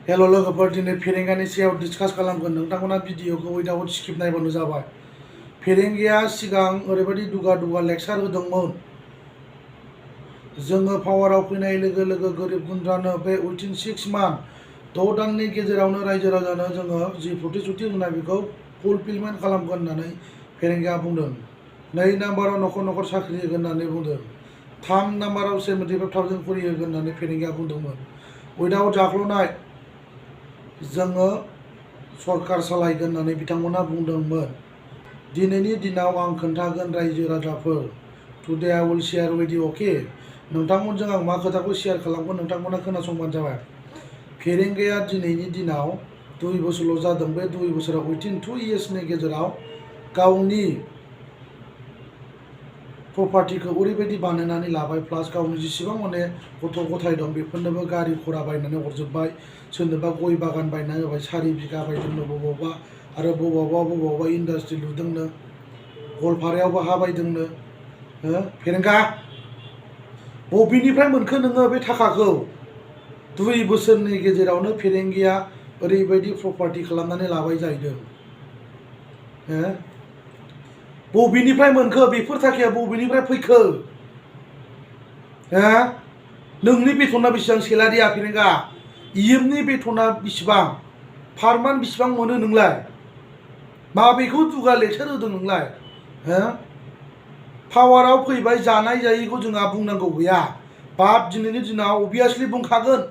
Hello लोगोफोर दिनै फेरेंगानि सायाव डिसकास खालामगोन नोंथांमोना भिडिअखौ उइदाउट स्किप नायबानो जाबाय। फेरेंगाया सिगां ओरैबायदि दुगा लेक्सार होदोंमोन जोङो पावाराव फैनाय लोगो लोगो गोरिब गुन्द्रानो बे उइथिन 6 मान्थ 6 दाननि गेजेरावनो रायजो राजानो जोङो जि प्रतिश्रुति होनाय बेखौ फुलफिलमेन्ट खालामगोन होननानै फेरेंगाया बुंदों। 2 नाम्बाराव न'खर न'खर साख्रि होगोन होननानै बुंदों। 3 नाम्बाराव 75,000 खरि होगोन होननानै फेरेंगाया बुंदोंमोन। उइदाउट जाख्ल'नाय जोङो सरकार सालायगोन होननानै बिथांमोना बुंदोंमोन। दिनैनि दिनाव आं खोन्थागोन रायजो राजाफोर। Today I will share with you okay. नोंथांमोनजों आं मा खोथाखौ शेयार खालामगोन नोंथांमोना खोनासंबानो जाबाय। फेरेंगाया दिनैनि दिनाव 2 बोसोरल' जादों। बे 2 बोसोराव उइथिन 2 इयार्सनि गेजेराव गावनि प्रपार्टिखौ ओरैबायदि बानायनानै लाबाय प्लास गावनि जेसेबां माने गथ' गथाय दं बेफोरनोबो गारि घरा बायनानै हरजोब्बाय। सोरनोबा गय बागान बायनानै होबाय 4 बिगा बायदोंनो बबावबा आरो बबावबा इन्डास्ट्रि लुदोंनो गवालपारायावबो हा बायदोंनो। फेरेंगा बबेनिफ्राय मोनखो नोङो बे थाखाखौ? 2 बोसोरनि गेजेरावनो फेरेंगाया ओरैबायदि प्रपार्टि खालामनानै लाबाय जाहैदों। बबेनिफ्राय मोनखो बेफोर थाखाया बबेनिफ्राय फैखो? नोंनि बेथना बेसेबां सेलारिया फेरेंगा? इएमनि बेथना बेसेबां? पार मान्थ बेसेबां मोनो नोंलाय? माबेखौ दुगा लेक्सार होदों नोंलाय? पावाराव फैबाय जानाय जायैखौ जोंहा बुंनांगौ गैया। बाट दिनैनि दिनाव अबियासलि बुंखागोन।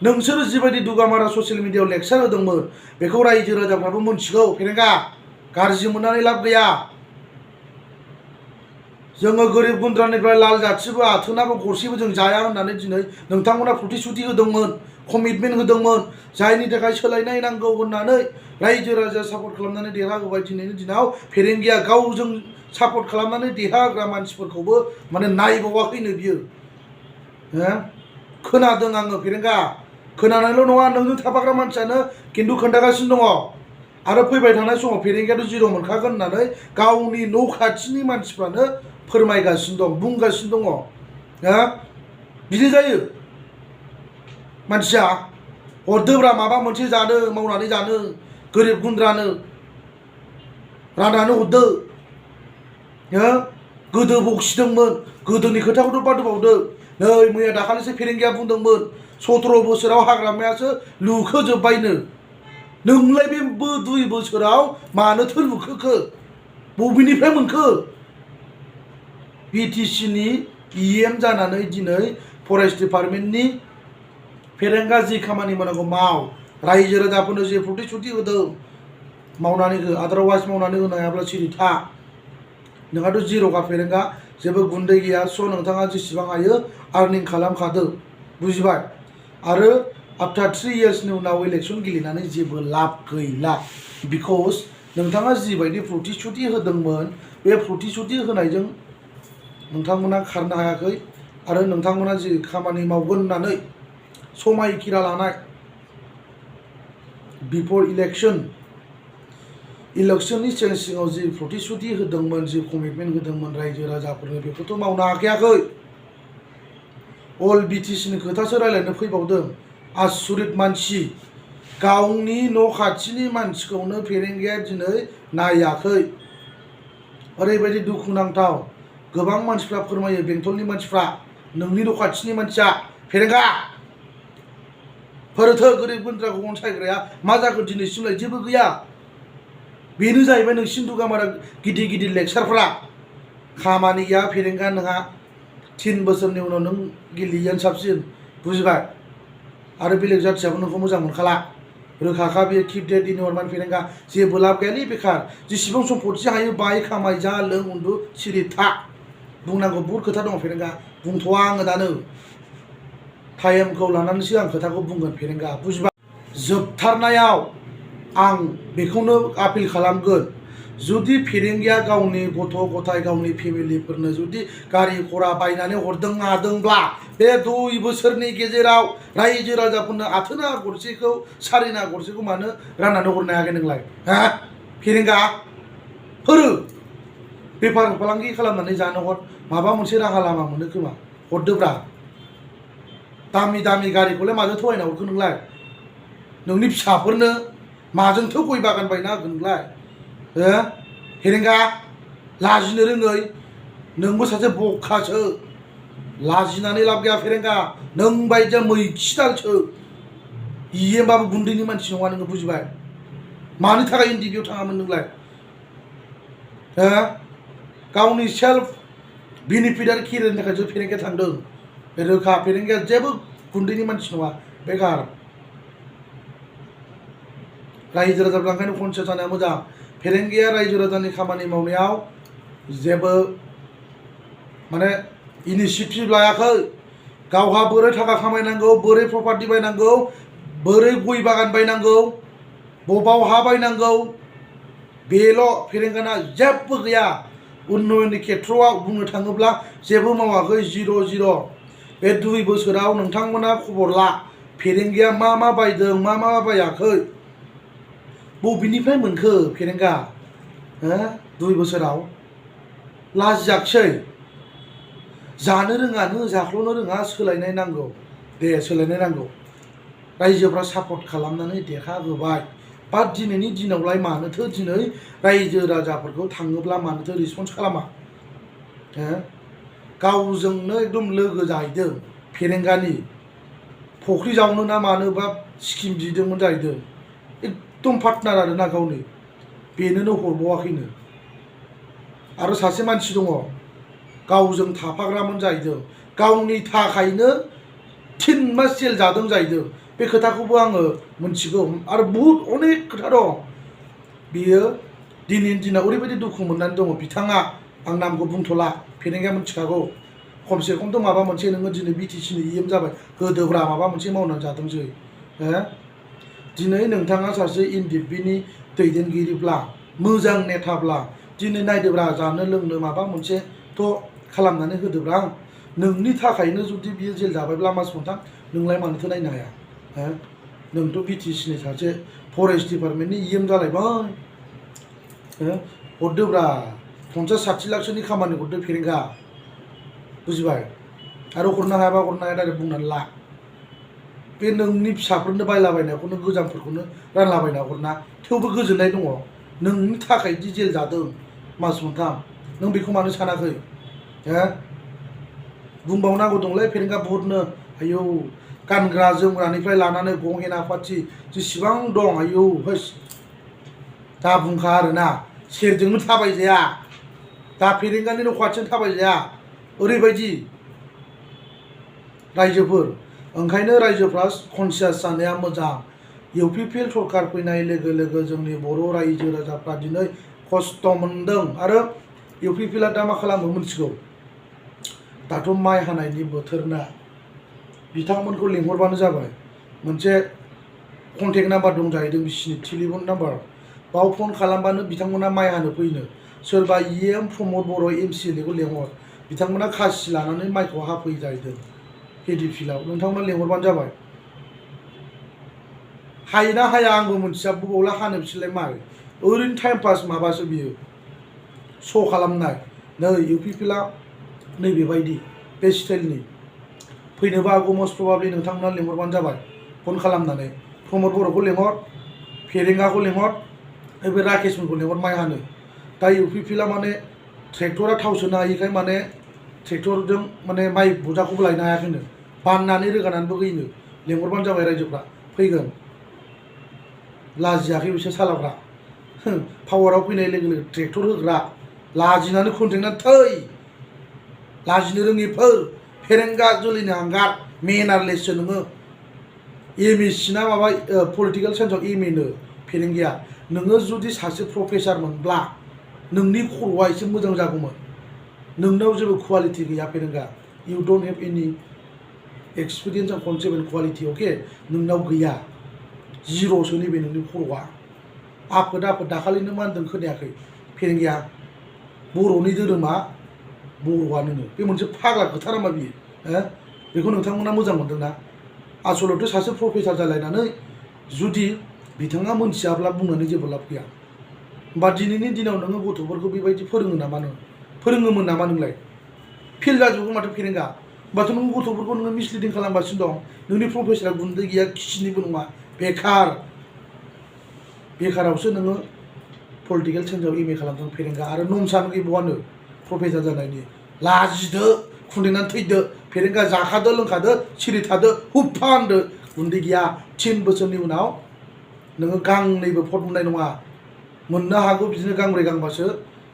नोंसोर जिबायदि दुगामारा ससियेल मिडियायाव लेक्सार होदोंमोन बेखौ रायजो राजाफ्राबो मोनथिगौ। फेरेंगा गाज्रि मोननानै लाब गैया। जोङो गोरिब गुन्द्रानिफ्राय लाल जाथिबो आथोनाबो गरसेबो जों जाया होननानै दिनै नोंथांमोना प्रतिश्रुति होदोंमोन, कमिटमेन्ट होदोंमोन, जायनि थाखाय सोलायनाय नांगौ होननानै रायजो राजा सापर्ट खालामनानै देरहाहोबाय। दिनैनि दिनाव फेरेंगाया गावजों सापर्ट खालामनानै देरहाग्रा मानसिफोरखौबो माने नायबावाखैनो बियो। खोनादों आङो फेरेंगा, खोनानायल' नङा नोंजों थाफाग्रा मानसियानो खिन्थु खोन्थागासिनो दङ। आरो फैबाय थानाय समाव फेरेंगायाथ' जिर' मोनखागोन होननानै गावनि न' खाथिनि मानसिफ्रानो फोरमायगासिनो दं, बुंगासिनो दङ। बिदि जायो मानसिया हरदोब्रा माबा मोनसे जानो मावनानै जानो गोरिब गुन्द्रानो राननानै हरदो। गोदो बखिदोंमोन, गोदोनि खोथाखौथ' बादबावदो। नै मैया दाखालिसो फेरेंगाया बुंदोंमोन 17 बोसोराव हाग्रामायासो लुखोजोब्बायनो। नोंलाय बे 2 बोसोराव मानोथो लुखोखो? बबेनिफ्राय मोनखो? बिटिसिनि इएम जानानै दिनै फरेस्ट डिपार्टमेन्टनि फेरेंगा जि खामानि मावनांगौ माव। रायजो राजाफोरनो जे प्रतिश्रुति होदों मावनानै हो, आदारवाइज मावनानै होनो हायाब्ला सिरि था। नोंहाथ' जिर'खा फेरेंगा, जेबो गुन्दै गैया। स' नोंथाङा जेसेबां हायो आर्निं खालामखादो, बुजिबाय? आरो आफ्टार 3 इयार्सनि उनाव इलेक्सन गेलेनानै जेबो लाब गैला। बिकज नोंथाङा जिबायदि प्रतिश्रुति होदोंमोन बे प्रतिश्रुति होनायजों नोंथांमोना खारनो हायाखै। आरो नोंथांमोना जि खामानि मावगोन होननानै समायखिरा लानाय बिफर इलेक्शननि सिगाङाव जि प्रतिश्रुति होदोंमोन, जि कमिटमेन्ट होदोंमोन रायजो राजाफोरनो बेखौथ' मावनो हाखायाखै। अल बिटिसिनि खोथासो रायज्लायनो फैबावदों। आसुरित मानसि, गावनि न' खाथिनि मानसिखौनो फेरेंगाया दिनै नायाखै। ओरैबायदि दुखुनांथाव। गोबां मानसिफ्रा फोरमायो, बेंटलनि मानसिफ्रा, नोंनि न' खाथिनि मानसिया फेरेंगा फोरथो गोरिब गुन्द्राखौ अनसायग्राया मा जाखो दिनैसिमलाय? जेबो गैया। बेनो जाहैबाय नोंसिनि दुगामारा गिदिर गिदिर लेक्सारफ्रा। खामानि गैया फेरेंगा नोंहा। 3 बोसोरनि उनाव नों गेलेयैयानो साबसिन, बुजिबाय? आरो बेलेग जाथियाबो नोंखौ मोजां मोनखाला। रोखाखा बेयो। किप डेट इन इयर माइन्ड फेरेंगा। जेबो लाब गैयालै बेखार। जेसेबां सम्पति हायो बाय, खामाय, जा, लों, उन्दु, सिरि था। बुंनांगौ बहुद खोथा दङ फेरेंगा, बुंथ'वा आङो दानो। टाइमखौ लानानैसो आं खोथाखौ बुंगोन फेरेंगा, बुजिबाय? जोबथारनायाव आं बेखौनो आपिल खालामगोन, जुदि फेरेंगाया गावनि गथ' गथाय गावनि फेमिलिफोरनो जुदि गारि घरा बायनानै हरदों हादोंब्ला बे 2 बोसोरनि गेजेराव रायजो राजाफोरनो आथोना गरसेखौ 4 आना गरसेखौ मानो राननानै हरनो हायाखै नोंलाय? फेरेंगा फोरो बेफार फालांगि खालामनानै जानो हर, माबा मोनसे राहा लामा मोनो खोमा, हरदोब्रा। दामि दामि गारिखौलाय माजों थगायना हरखो नोंलाय? नोंनि फिसाफोरनो माजोंथ' गय बागान बायना होगोन नोंलाय फेरेंगा लाजिनो रोङै नोंबो सासे बखासो लाजिनानै लाब गैया फेरेंगा नों बायदिया मैखिदालसो इयोबाबो गुन्दैनि मानसि नङा नोङो बुजिबाय मानि थाखाय इन्दिबियाव थाङामोन नोंलाय गावनि सेल्फ बेनिफिट आरो केरियारनि थाखायसो फेरेंगाया थांदों बे रोखा फेरेंगाया जेबो गुन्दैनि मानसि नङा बेकार रायजो राजाफ्रा ओंखायनो कनसियास जानाया मोजां फेरेंगाया रायजो राजानि खामानि मावनायाव जेबो माने इनिसिएटिभ लायाखै गावहा बोरै थाखा खामायनांगौ बोरै प्रपार्टि बायनांगौ बोरै गय बागान बायनांगौ बबाव हा बायनांगौ बेल' फेरेंगाना जेबो गैया उन्नयननि खेथ्रआव बुंनो थाङोब्ला जेबो मावाखै जिर' बे 2 बोसोराव नोंथांमोना खबर ला फेरेंगाया मा बायदों मा बायाखै बबेनिफ्राय मोनखो फेरेंगा 2 बोसोराव लाजियाखिसै जानो रोङानो जाख्ल'नो रोङा सोलायनाय नांगौ दे सोलायनाय नांगौ रायजोफ्रा सापर्ट खालामनानै देखाहोबाय बा दिनैनि दिनावलाय मानोथो दिनै रायजो राजाफोरखौ थाङोब्ला मानोथो रिसपन्स खालामा गावजोंनो एकदम लोगो जाहैदों फेरेंगानि फुख्रि जावनो ना मानोबा स्किम बिदोंमोन जाहैदों एकदम पार्टनार आरो ना गावनि बेनोनो हरबावाखैनो आरो सासे मानसि दङ गावजों थाफाग्रामोन जाहैदों गावनि थाखायनो 3 मास जेल जादों जाहैदों बे खोथाखौबो आङो मोनथिगौ आरो बहुत अनेक खोथा दं बियो दिनैनि दिनाव ओरैबायदि दुखु मोननानै दङ बिथाङा आं नामखौ बुंथ'ला फेरेंगाया मिथिखागौ खमसे खमथ' माबा मोनसे नोङो दिनै बिटिसिनि इएम जाबाय गोदोब्रा माबा मोनसे मावनानै जादोंसै दिनै नोंथाङा सासे एनडिएफबिनि दैदेनगिरिब्ला मोजां नेताब्ला दिनै नायदोब्रा जानो लोंनो माबा मोनसेथ' खालामनानै होदोब्रा नोंनि थाखायनो जुदि बियो जेल जाबायब्ला मास मोनथाम नोंलाय मानोथो नायनो हाया नोंथ' बिटिसिनि सासे फरेस्ट डिपार्टमेन्टनि इएम जालायबाय हरदोब्रा 50-60 लाखसोनि खामानि हरदो फेरेंगा बुजिबाय आरो हरनो हायाबा हरनो हाया डाइरेक्ट बुंनानै ला बे नोंनि फिसाफोरनो बायलाबायनायखौनो गोजामफोरखौनो रानलाबायना हरना थेवबो गोजोननाय दङ नोंनि थाखाय दि जेल जादों मास मोनथाम नों बेखौ मानो सानाखै बुंबावनांगौ दंलै फेरेंगा बहुतनो आयौ गानग्रा जोमग्रानिफ्राय लानानै गहेना पाथि जेसेबां दं आयौ होस दा बुंखा आरोना सेरजोंनो थाबायजाया दा फेरेंगानि न' खाथिजों थाबायजाया ओरैबायदि रायजोफोर ओंखायनो रायजोफ्रा कनसियास जानाया मोजां इउपिपिएल सरकार फैनाय लोगो लोगो जोंनि बर' रायजो राजाफ्रा दिनै खस्थ' मोनदों आरो इउपिपिएलआ दा मा खालामो मिथिगौ दाथ' माइ हानायनि बोथोरना बिथांमोनखौ लिंहरबानो जाबाय मोनसे कन्टेक्ट नाम्बार दं जाहैदों बिसिनि टेलिफन नाम्बार बाव फन खालामबानो बिथांमोना माइ हानो फैनो सोरबा इएम प्रमद बर' एमसिएलएखौ लेंहर बिथांमोना खासि लानानै माइखौ हाफैयो जाहैदों पेडि फिल्डआव नोंथांमोना लेंहरबानो जाबाय हायोना हाया आंबो मिथिया बबावला हानो बिसोरलाय माइ ओरैनो टाइम पास माबासो बियो श' खालामनाय नै इउपिपिएलआ नैबेबायदि बे स्टाइलनि फैनोबो हागौ मस्ट प्रबाबलि नोंथांमोना लेंहरबानो जाबाय फन खालामनानै प्रमद बर'खौ लेंहर फेरेंगाखौ लेंहर बे राकेशमोनखौ लेंहर माइ हानो दा इउपिपिएलआ माने ट्रेक्टरा थाव सोनो हायिखाय माने ट्रेक्टरजों माने माइ बजाखौबो लायनो हायाखैनो बाननानै रोगानानैबो होयोनो लेंहरबानो जाबाय रायजोफ्रा फैगोन लाजियाखै बिसोर सालाफ्रा पावाराव फैनाय लोगो लोगो ट्रेक्टर होग्रा लाजिनानै कन्टेक्टना थै लाजिनो रोङिफोर फेरेंगा जोलैनि हांगार मेनारलेससो नोङो एमएससि ना माबा पलिटिकेल साइन्सआव एमए नो फेरेंगाया नोङो जुदि सासे प्रफेसार मोनब्ला नोंनि खर'आ एसे मोजां जागौमोन नोंनाव जेबो क्वालिटि गैया फेरेंगा you don't have any experience and concept and quality अके नोंनाव गैया जिर'सो नैबे नोंनि खर'आ आफोद दाखालिनो मा होनदों खोनायाखै फेरेंगाया बर'नि धोरोमा बर'आनो बे मोनसे फाग्ला खोथा नामा बियो बेखौ नोंथांमोना मोजां मोनदोंना आसलथे सासे प्रफेसार जालायनानै जुदि बिथाङा मोनथियाब्ला बुंनानै जेबो लाब गैया होमबा दिनैनि दिनाव नोङो गथ'फोरखौ बेबायदि फोरोङो नामा नों फोरोङोमोन नामा नोंलाय फेल जाजोबो माथो फेरेंगा होमबाथ' नों गथ'फोरखौ नोङो मिसलिडिं खालामगासिनो दं नोंनि प्रफेसारा गुन्दै गैया खिसिनिबो नङा बेकार बेकारावसो नोङो पलिटिकेल साइन्सआव MA खालामदों फेरेंगा आरो नमसान गैबावानो प्रफेसार जानायनि लाजिदो खुन्दैनानै थैदो फेरेंगा जाखादो लोंखादो सिरि थादो हुफा होनदो गुन्दै गैया 3 बोसोरनि उनाव नोङो गांनैबो भट मोननाय नङा मोननो हागौ बिदिनो गांब्रै गांबासो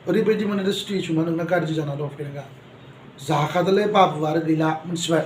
ओरैबायदि माने सिटुएसना नोंना गाज्रि जाना दं फेरेंगा जाखादोलै बाबु आरो गैला मिथिबाय।